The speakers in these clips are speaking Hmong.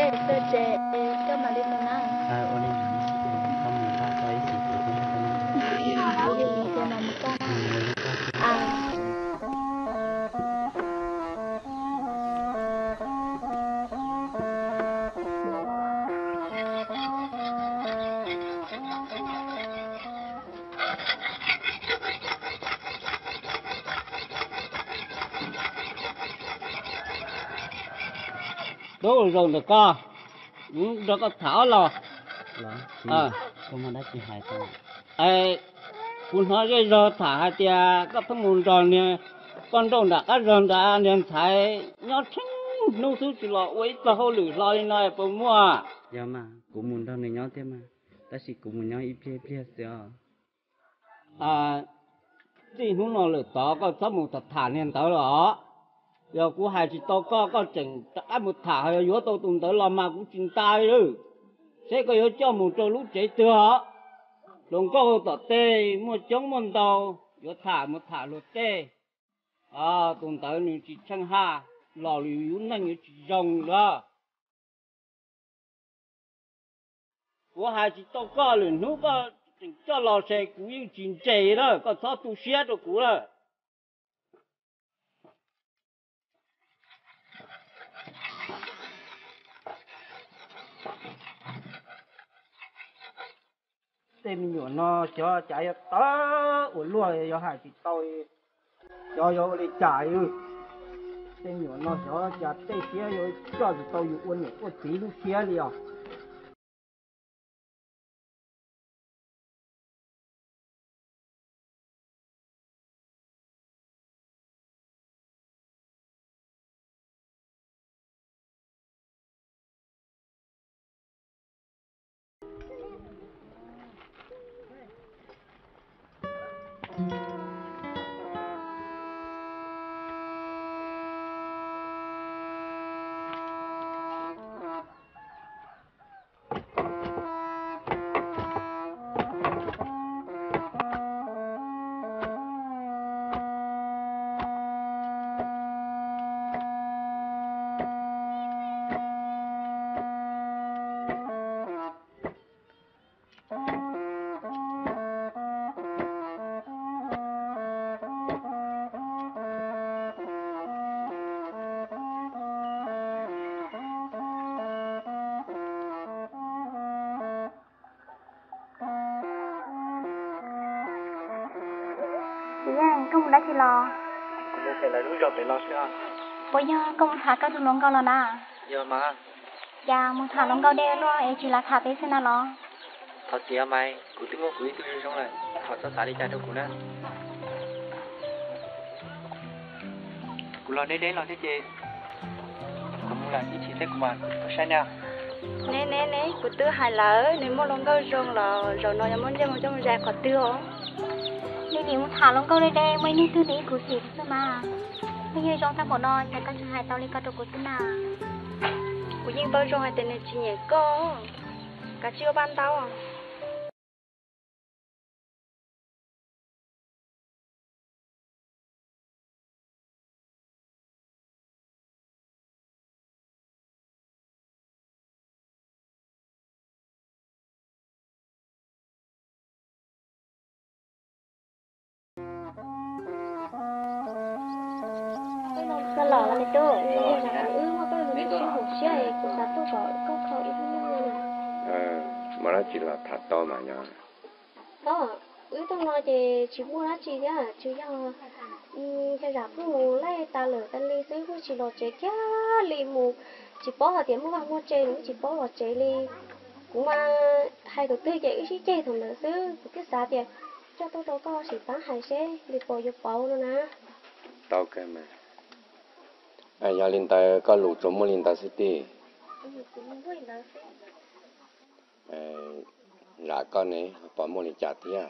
Tuaj tsev, koj mam li mus na. Tub, zaum ntawm koj, nrog koj tham ob los. Kuv hnov zej zog tham hais tias koj pheej mus nrog niag poj nrauj nram qab zog ntawd, niag ntxhais nyob tsheej hnub xwb tsis los ua ib txoj hauj lwm hlo li no puas muaj? Yog mas, kuv mus nrog nws nyob thiab mas, tab sis kuv mus nyob ib pliag ib pliag xwb os. Txij hnub no lawm tod koj txhob mus tham tham niag ntawd los. Yog kuv hais tsis tau koj, koj tseem rov qab mus tham, yog yuav tau tus ntawd los mas kuv tsis nta li. Seb koj yuav coj mus rau lub tsev twg os. Hluas nkauj tom tej muaj coob muaj ntau, yuav tham mus tham luag tej. Tus ntawd nws tsis tsheej haj, los lwm yus neej yuav tsis zoo lawm. Kuv hais tsis tau koj, lwm hnub koj tseem coj los ces kuv yeej tsis ntse lawm, koj txhob tu siab rau kuv lawm. Tej me nyuam no xyov cas yuav tawv ua luaj, yog hais tsis tau, xyov yuav ua li cas li. Tej me nyuam no xyov cas tej siab yuav coj tsis tau yus ua niam ua txiv lub siab li os. Txiv, koj mus dab tsi los? Kuv mus pem lawv lub zos pem los xwb. Puas yog koj mus tham koj tus hluas nkauj los na? Yog mas. Cas mus tham hluas nkauj deb luaj es tsis lam tham peb xwb na los? Thov txim mas, kuv twb muaj kuv ib tug zoo zoo lawm, thov txhob xav li cas rau kuv na. Kuv los deb deb los thiab ces kuv mus lawm, ib chim thiab kuv mam tuaj saib na. Ne ne ne, kuv twb hais lawm, nws muaj hluas nkauj zoo los zaum no yog muab ntsej muag coj mus zais qhov twg os? Li nim mus tham hluas nkauj deb deb muaj ib hnub twg nws ib kuv xim xwb mas. Pheej yog zoo tag npaum no ces koj tseem hais tau li ko rau kuv xwb na. Kuv yeej paub zoo hais tias nws tsis nyiam koj, kav tsij ua paj ntaub. Koj los los me tub, yog tias wb muaj koj lub tsis sib haum siab es kuv xav tuaj kom koj kho ib lub neej no na. Muaj dab tsi los tham tau mas yog. Wb tuaj no ces tsis muaj dab tsi thiab, tsuas yog cov zam phooj mus laij tas lawm tas li xwb, wb tsis los tsev kiag li, mus tsis paub hais tias muaj vaj muaj tse los wb tsis paub los tsev li. Kuv mas hais tus twg ces wb sib ceg thaum ntawd xwb, kuv twb xav tias coj tuaj rau koj sim pab hais seb li puas yuav pauv no na. Tau kawg mas. Yog li ntawd koj lus tsuas muaj li ntawd xwb tij. Zam koj ne, puas muaj li cas thiab,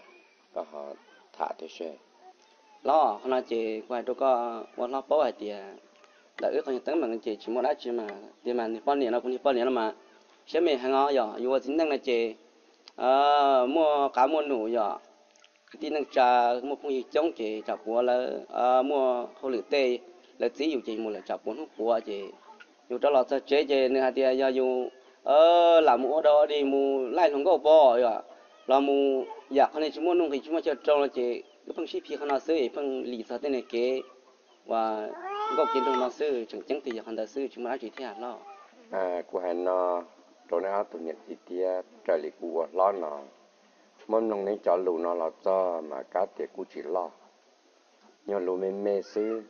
koj ho tham thiab seb. Los qhov no ces kuv hais rau koj ua hlob paub hais tias ntawm wb qhov nyuag teeb meem ces tsis muaj dab tsi mas, tiag mas niag poj niam no kuv niag poj niam no mas siab me heev os, yog yuav ua txiv neej no ces muaj qab muaj num, yog kwv tij neej tsa muaj phooj ywg coob ces tsam puav lawv muaj hauj lwm tej, lawv txib yus ces mus lawm, tsam puav hnub puav ces Yus rov los txog tsev ces nws hais tias yog yus lam mus ua dog ua dig mus laij hluas nkauj pom yom, los mus yam qhov niag tsis muaj nuj nqis tsis muaj chaw rau no ces wb pheej sib phim qhov no xwb es pheej lim txog tej niag kev uas nkauj kev nraug no xwb, tseem ceeb tiag yog qhov ntawd xwb tsis muaj dab tsi thiab hlob. Kuv hais no rau nej ob tug niam txiv thiab raws li kuv ua hlob no, muab mloog neb cov lus no los txog mas kab tias kuj tsis loj, nyuag lus me me xwb.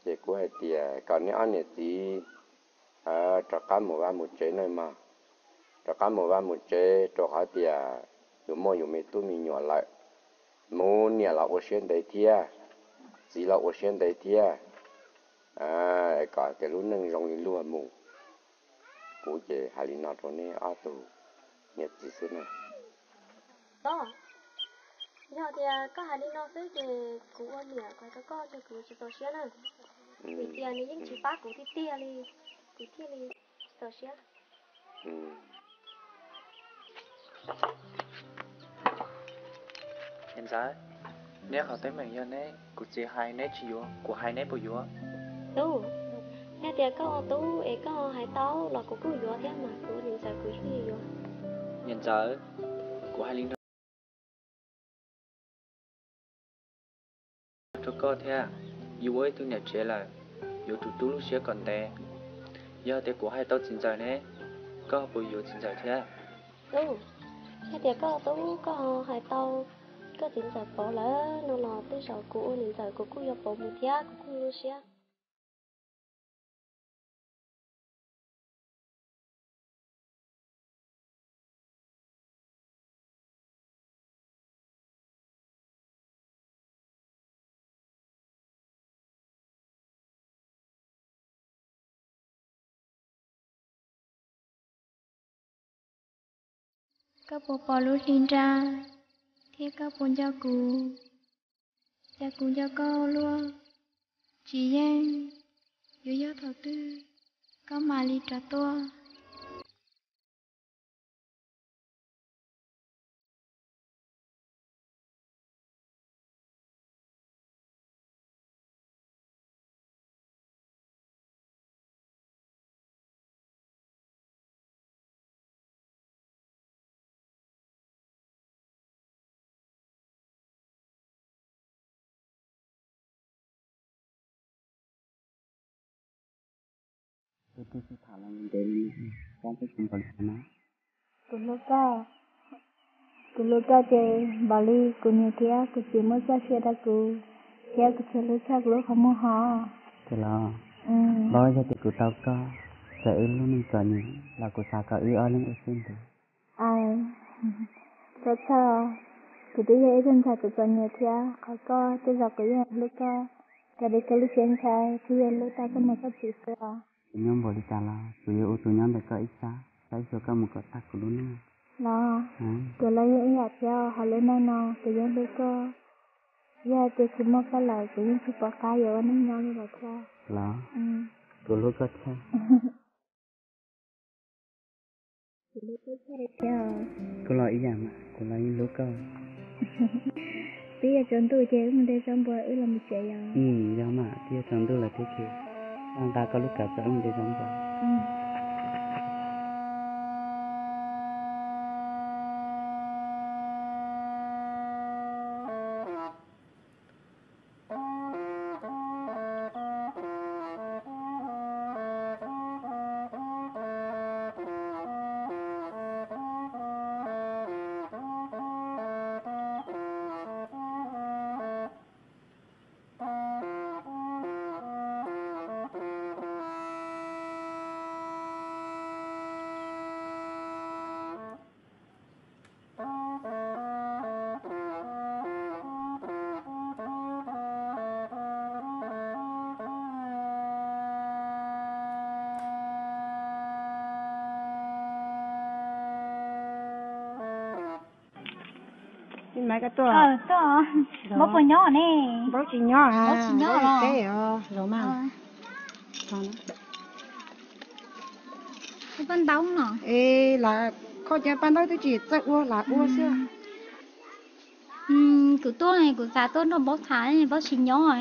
Ces kuv hais tias kom neb ob niam txiv rov qab mus vaj mus tsev nawb mog, rov qab mus vaj mus tsev rau qhov tias yus muaj yus me tub me nyuam lawm, mus niam los ua siab ntev thiab, txiv los ua siab ntev thiab, kom tias lub neej zoo li luag mus. Kuv ces hais li no rau neb ob tug niam txiv xwb na. Yog tias koj hais li no xwb ces kuv ua niam kuv hais rau koj ces kuv tsis txaus siab na, vim tias nws yeej tsis pab kuv tiag tiag li, kuv thiaj li tsis txaus siab. Niam ntxawm, neb qhov teeb meem yog neb, kuv txiv hais neb tsis yuav, kuv hais neb puas yuav? Tub, yog tias koj ua tub es koj hais tau los kuv kuj yuav thiab mas, kuv ua niam ntxawm kuv yeej yuav. Niam ntxawm, kuv hais li no rau koj thiab, yus ua ib tug niam tsev lawm, yuav tsum tu lub siab kom ntev. Yog tias kuv hais tau txiv ntxawm ne, koj puas yuav txiv ntxawm thiab? Tub, yog tias koj tub koj hais tau koj txiv ntxawm Pov lawm no los tej zaum kuv ua niam ntxawm kuv kuj yuav Pov mus thiab, kuv kuj lub siab. Koj puas pom lub hli nra, thiab koj puas nco kuv? Cas kuv nco koj luaj, tsis yeej yuav yog thaum twg koj mam li rov tuaj. Tus twg tsis tham los ntev li, koj twb tsis npaum li cas na. Kuv hlub koj, kuv hlub koj ces npaum li kuv niam thiab kuv txiv muab txoj sia rau kuv, thiab kuv tseem hlub tshaj kuv lub qhov muag hos. Ces los, los yog tias kuv tau koj, txawm wb lub neej txom nyem los kuv xav kom wb ob leeg ua siab ntev. Txhob txhawj, kuv twb yog ib tug ntxhais txom txom nyem thiab, qhov koj tej zaum kuv yeej hlub koj raws li koj lub siab ntshaw thiab yog hlub tau koj niam koj txiv xwb os. Kuv nyob npaum li cas los kuv yuav ua tus nyob ntawm koj ib sab, saib xyuas koj mus kom tag kuv lub neej. Los, kuv los yeej ib yam thiab, hauv lub neej no kuv yeej hlub koj. Yog hais tias tsis muaj koj lawm kuv yeej tsis pom qab yuav ua neej nyob li lawm thiab. Los, kuv hlub koj thiab. Kuv los ib yam mas, kuv los yeej hlub koj. Twb yuav tsaus ntuj ces wb mus de zaub npua wb los mus tsev yom. Yog mas, twb yuav tsaus ntuj lawm thiab ces, nqa koj lub kav txawm wb mus de zaub npua. Maiv, koj tuaj. Npawg puas nyob ne? Npawg tsis nyob, tsis nyob los. Paj ntaub no. Es lam kho cov paj ntaub twb tsis txawj ua lam ua xwb. Kuv tuaj, kuv xav tuaj nrog npawg tham, npawg tsis nyob.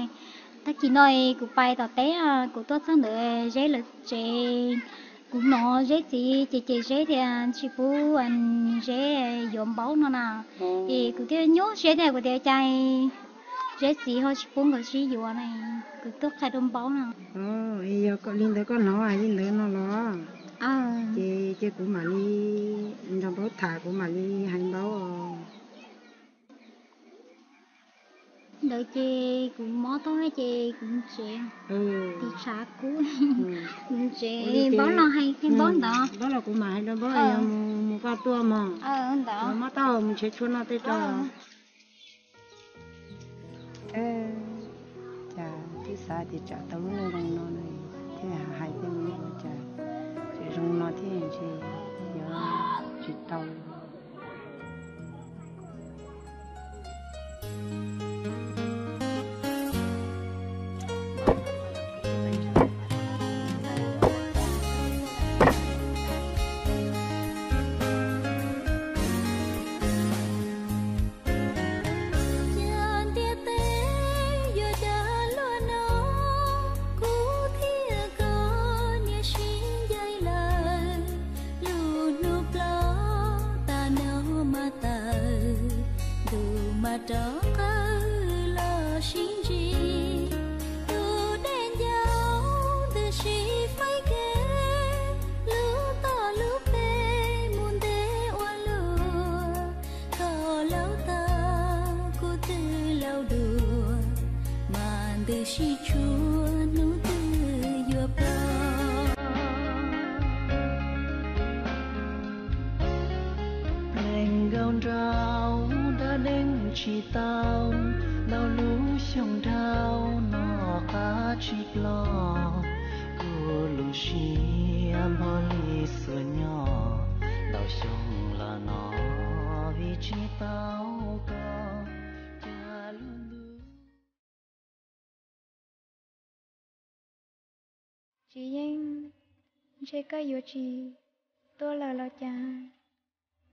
Tag kis no kuv pais tom teb, kuv tuaj txog ntawm Zeb lawv tsev, kuv hnov Zeb txiv ces cem Zeb tias tsis pub Zeb yuav Npaub no na. Es kuv thiaj nyuaj siab thiab kuv tias cas Zeb txiv ho tsis pub nkawd sib yuav na, kuv tuaj qhia rau Npaub no. Yog li ntawd koj hnov hais li ntawd no los? Ces, ces kuv mam li nrog Npaub tham, kuv mam li hais Npaub os. Ntawd ces kuv mob taub hau ces kuv mus tsev, tis tshav kub, kuv mus tsev. Npaub los hais qhia Npaub ntawd, Npaub los kuv mam hais rau Npaub, yog mus, mus koj tuaj mog. Ntawd mob taub hau mus nrhiav tshuaj noj tej rau. Cas twb xav tias tsam tau lub neej zoo no na, thiaj hais tej ua cas tseem zoo no thiab ntshe yuav tsis tau. Cas ntiaj teb yuav cas luaj no, kuv thiab koj niaj sib ncaim lawm. Lub hnub plaub tas no mas tawm, ntuj mas rov qawg los sib ntsib. Tus dej ncauj ntws sib faib kev, lub toj lub peg mus ntev ua luaj. Koj laus tag kuv twb laus dua, mas ntws sib tshuam hnub twg yuav pom. Nees nkaum nraud dab neeg tsis tau, ntau lub xyoo nraud no qab tsis ploj. Kuv lub siab npog li xuas nyob, ntau xyoo los no vim tsis tau koj, cas lub ntuj. Tsis yeej, ntshe koj yuav tsis tuaj lawm los cas,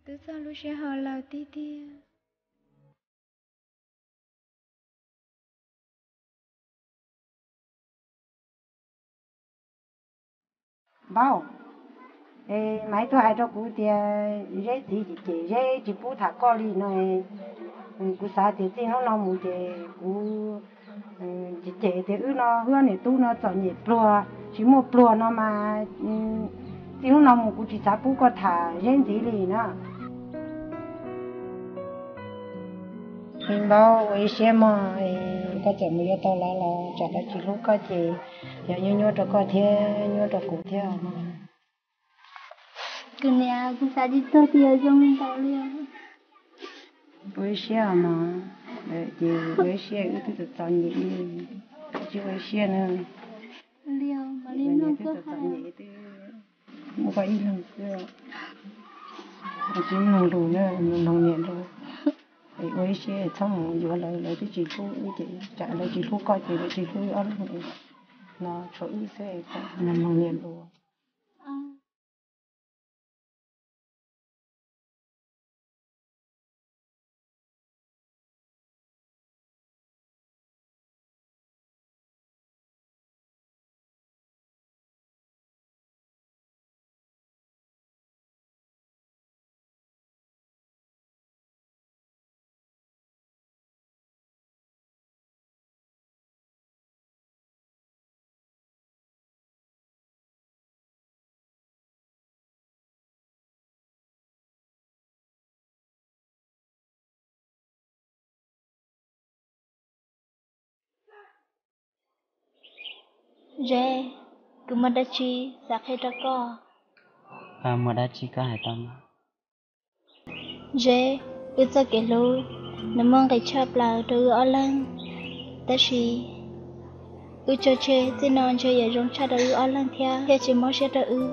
twb txog lub sij hawm lawm tiag tiag. Npaub, es Maiv tuaj hais rau kuv tias Zeb txiv cem Zeb tsis pub tham koj li no. Kuv xav tias txij hnub no mus ces kuv cem tias wb no, wb niam tub no txom nyem pluag tsis muaj pluag no mas, txij hnub no mus kuv tsis xav pub koj tham Zeb ntxiv li na. Npaub, ua ib siab mog, koj txawm mus yuav tau lawv los tsam lawv tsis hlub koj ces yog nyuaj nyuaj rau koj thiab nyuaj rau kuv thiab. Kuv niam, kuv xav tsis txog tias zoo li ntawd li. Ua ib siab mog, ces ua ib siab, wb twb txom txom nyem li, tsis ua ib siab na. Li, mam li mloog koj hais. Muaj koj ib leeg xwb, tsis mloog lus na, mloog niam lus. Es ua ib siab txhob mus yuav lawv, lawv twb tsis hlub wb ces tsam lawv tsis hlub koj ces lawv tsis hlub wb ob leeg no, tshuav wb xwb, mloog niam lus. Zeb, kuv muaj dab tsi xav qhia rau koj. Muaj dab tsi koj hais tau mas. Zeb, wb txoj kev hlub nws muaj nqis tshaj plaws rau wb ob leeg, tab sis wb tso tseg txij no ntshe yuav zoo tshaj rau wb ob leeg thiab, thiaj tsis mob siab rau wb.